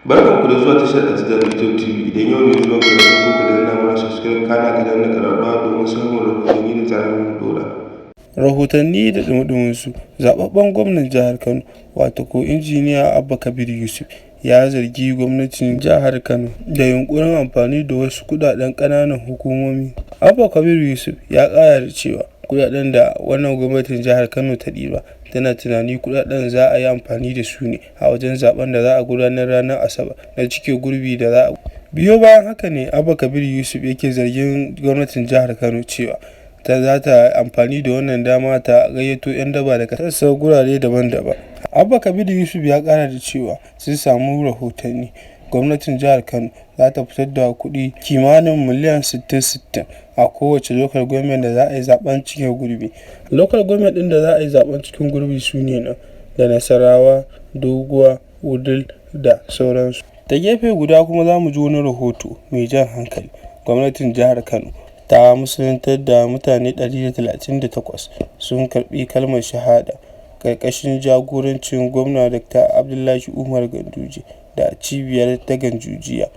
Barkanku da zuwa tashar Aji Daɗi Top TV. Idan yau ne zuwan ka na farko, ka danna mana subscribe, kana ka danna ƙararrawa domin samun rahotanni da zarar mun ɗora. Rahotanni da ɗumi su, zaɓaɓɓen gwamnan jihar Kano, wato ko Injiniya Abba Kabir Yusuf, ya zargi gwamnatin jihar Kano da yunƙurin amfani da wasu kuɗaɗen ƙananan hukumomi. Abba Kabir Yusuf ya ƙara da cewa kuɗaɗen da wannan gwamnatin jihar Kano ta ɗiba, tana tunani kuɗaɗen za a yi amfani da su ne a wajen zaɓen da za a gudanar ranar Asabar na cike gurbi da za a biyo. Bayan haka ne Abba Kabir Yusuf yake zargin gwamnatin jihar Kano cewa ta za ta amfani da wannan dama ta gayyato 'yan daba daga sassan gurare daban-daban. Abba Kabir Yusuf ya kara da cewa sun samu rahotanni gwamnatin jihar Kano za ta fitar da kuɗi kimanin miliyan 60-60 a kowace local government da za a yi zaben cike gurbi. Local government ɗin da za a yi zaben cikin gurbi su ne nan da Nasarawa, Doguwa, Wudil da sauransu. Ta gefe guda kuma za mu ji wani rahoto mai jan hankali: gwamnatin jihar Kano ta musuluntar da mutane 138, sun karbi kalmar shahada karkashin jagorancin gwamna Dr. Abdullahi Umar Ganduje da cibiyar ta Gandujiya.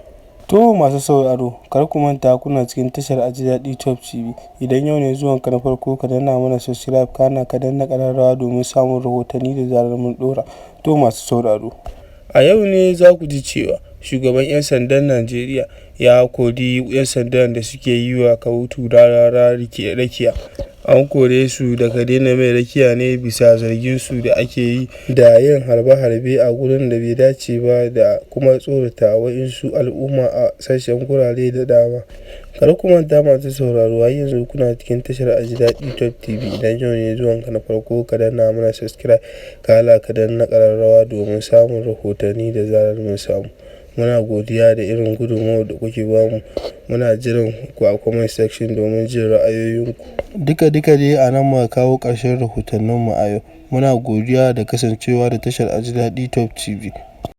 To, masu sauraro, kar ku manta kuna cikin tashar Aji Daɗi Top TV. Idan yau ne zuwanka na farko, ka danna mana subscribe, kana ka danna ƙararrawa domin samun rahotanni da zarar mun ɗora. To, masu sauraro, a yau ne za ku ji cewa shugaban 'yan sandan Najeriya ya kori 'yan sandan da suke yi wa Kahutu Rarara rakiya. An kore su daga daina mai rakiya ne bisa zargin su da ake yi da yin harbe-harbe a gurin da bai dace ba da kuma tsorata wa'insu al'umma a sashen gurare da dama. Kar ku manta, masu sauraro, har yanzu kuna cikin tashar Aji Daɗi Top TV. Idan yau ne zuwanka na farko, ka danna mana subscribe, kana ka danna ƙararrawa domin samun rahotanni da zarar mun samu. Muna godiya da irin gudunmawar da kuke bamu. Muna jiran ku a comment section domin jin ra'ayoyinku. Duka-duka dai a nan muka kawo ƙarshen rahotanninmu a yau. Muna godiya da kasancewa da tashar Aji Daɗi Top TV.